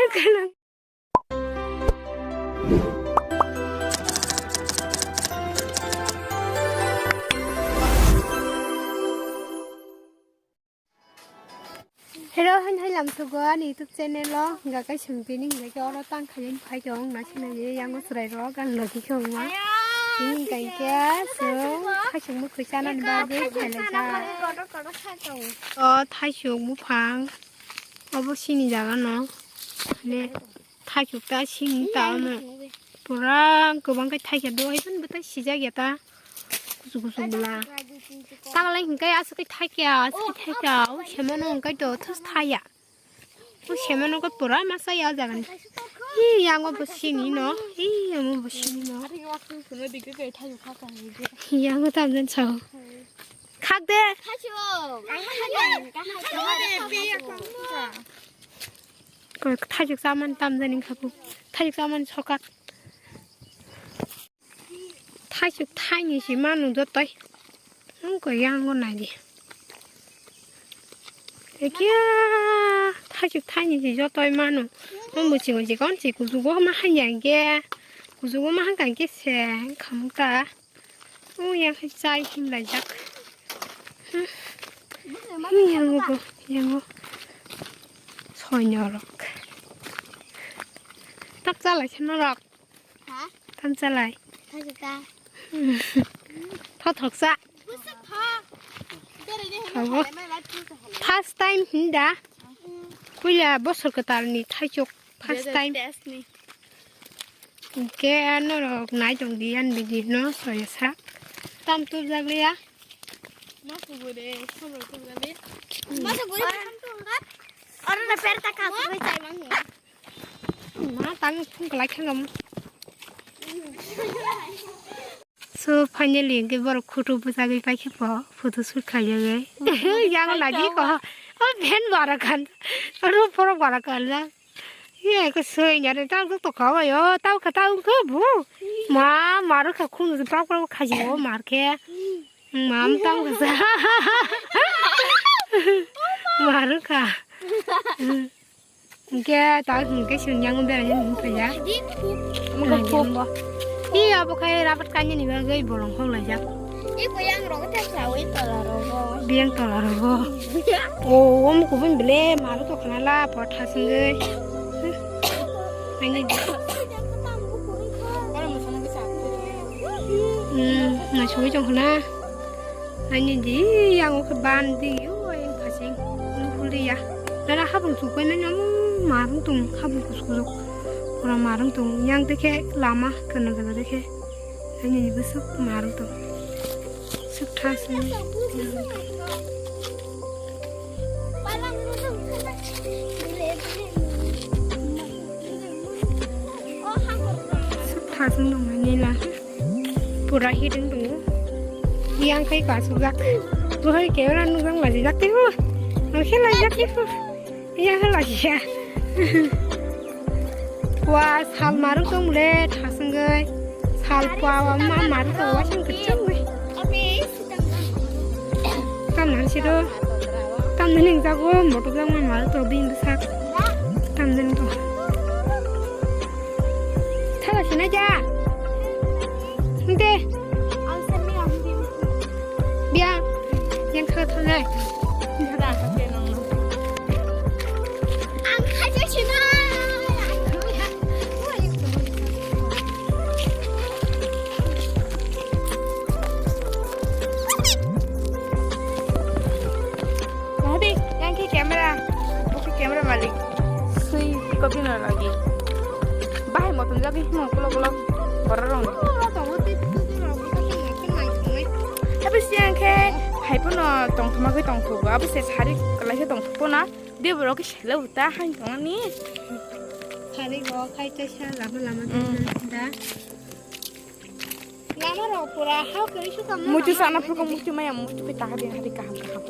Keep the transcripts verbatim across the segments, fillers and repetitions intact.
Hello, hain hai lam sugo ani YouTube channel o, hingga kai sung tini hingga ke oro tang khain phai tong na sina ye yang o chwrai rok ang logi khong ma. Tini hingga ke so khai sung mu khuisa na ni ba je khai le ja. O thai sung mu phang. Obo sini jaga no. Ne. Thaisuk ta sing ta omo. Pura kwbang khe thaikya do, hai phano bwtai sijak ya ta. Kuchuk kuchuk bwla. Tagalai hwnkhe aswk khe thaikya, aswk khe thaikya. O semano hwnkhe do thus thaya. O semano khe pura masa ya jaga ni. Hi, yango bo sini no. Hi, yango bo sini no. Yango tamjani sao. Khak de. Kok thaichuk chaman tamjani khaku. Thaichuk chaman sokat. Thaichuk thaini si manu jotoi. Ang ko yang go nai di. Ekia thaichuk thaini si jotoi manu. Mo muchi muchi kon si kujugo ma hanya ge. Kujugo ma hanga ge se khamta. O yang hai chai him laijak. Hmm. Yang go, yang go. Soinyorok. Tak chalai se norok. Ha? Tam chalai. Thajaka. Thothok sa. Busuk thok. Thabo. First time hinda. Puila bosor kwtal ni thaichuk. First time. Test ni. Hingke norok nai tong di yan bidi no soya sak. Tam tubjak liya. Masuk gure, sabur tubjak liya. Masuk gure, tam tubjak. Oro na per ta ka sugui chai mang. Ma tang phung kalai khangam. So finally hingke borok khutu bwchagwi paikhe bo photo shoot khaiyagwi. Yang naji ko. O ben bara kan. Ro poro bara kan la. Ye ko soi nyare tang to khawa yo. Tau kha tau kha bu. Ma maru kha khunu pak pak khaji o mar khe. Mam tang kha. Maru kha. Hingke ta hingke siyang bera ni hingke ya. Di, di. Amo khe pop. Di abo khe rabat kanya ni bagwi bolong hok laijak. Di ko yang rok ta khlawi tola rogo. Biyang tola rogo. O, om kubun bele maru to khnala potha singwi. Ani di. Hmm, na sui jong khna. Ani di yang o khe ban di o yang phasing. Nukuli ya. Dara habang sukwai manya mo marung tung habang kusuk kusuk. Pura marung tung yang dekhe lama kana kana dekhe. Ani di besuk marung tung. Suk thas ni. Suk thas ni nung ni la. Pura hidung tongo. Yang kai kasuk jak. Buhai kebra nung jang laji jak tibu. Nung khe laji jak tibu. Iya, halai ya. Wa sal marung tong le thasungwi. Sal pua wa ma marung tong wa sing keceng wi. Tam nan si do. Tam nan ning jago motok jang ma marung tong bin sak. Tam nan to. Thala sina ja. Nte. Biya, yang kha thanai. Ang khaja sina. Nabi, yang ki camera. Buku camera malik. Sui, kopi na lagi. Bahai motom jabi mo kulo kulo. Bororong. Tapi siang khe hai pono tongthoma khe tongthogo. Abo se sari kalai khe tongthogo na. Dia borok khe selo ta hai tongani. Sari go khai chaisa lama lama da. Lama rok pura hao khe isu kam. Muitu sana phuko muitu maya muitu khe taha din hari kaham kaham.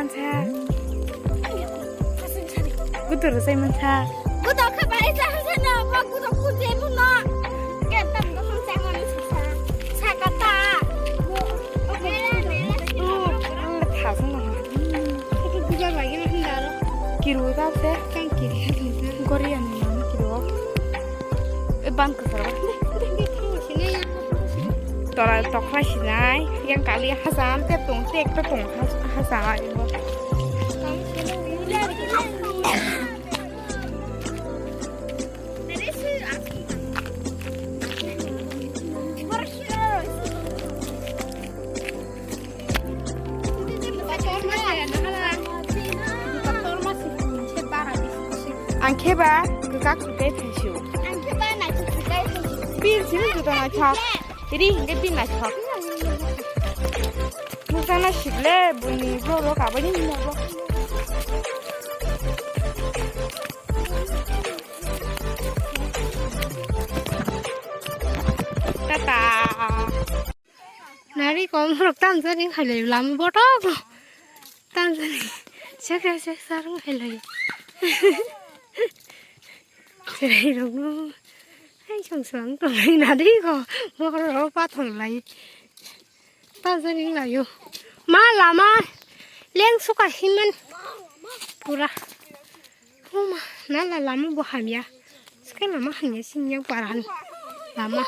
Mansa. Gudur sai mansa. Gudur khe bai sa sa na ba gudur ku je mu na. Ke tam do hong sa ma ni sa. Sa ka ta. Ang le tha sa na. Gudur bai ke na hin da ro. Kiru ta se. Kan kiri. Gori ani na kiru. E ban ka sa. Tora tokra sinai, yang kali hasam te tong te ekta tong has-, hasam ayo. Ang khe ba kwkak kwtwi thaisu. Ang khe ba naithok kwtwi thaisu. Pil simi juda naithok. Ri hingke pil naithok. Nukjana sikle buni bro ro kabani himo bro. Tata. Nari kom rok tamsa ring khailai lama botok. Tamsa ring. Sek sek sek sarung khailai. Cherai rok no. Hai song song tonglai nari ko. Bokro ro pathor lai. Tamsa ring layo. Ma lama leng suka himan. Pura. Huma, nala lama bo hamya. Sike lama hamya sing yang paran. Lama.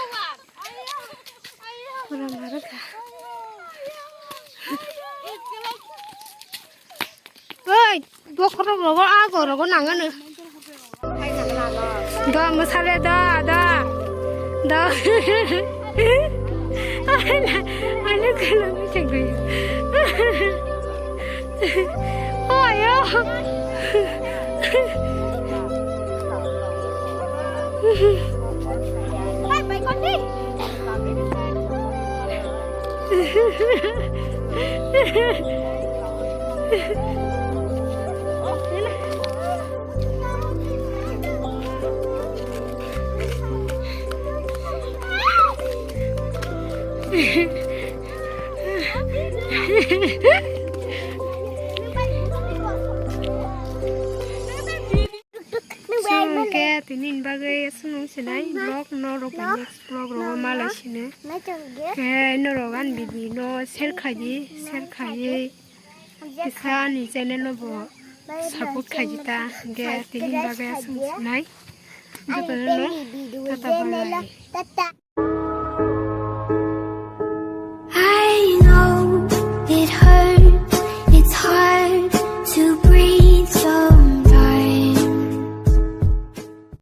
Pura maraka. Oi, bokhorok rogo ago rogo nangano. Do, mwsale do, do. Do. Ano, ano, ano, ano, ano, Oyo. Chwng khe tini ni bagwi aswk nung sinai vlog norok bai next vlog rogo malai sino. Khe norok ani video no share khaidi, share khaiwi kisa ani channel no bo support khaidi ta. Khe tini ni bagwi aswk nung sinai. Jotono no tata bye bye.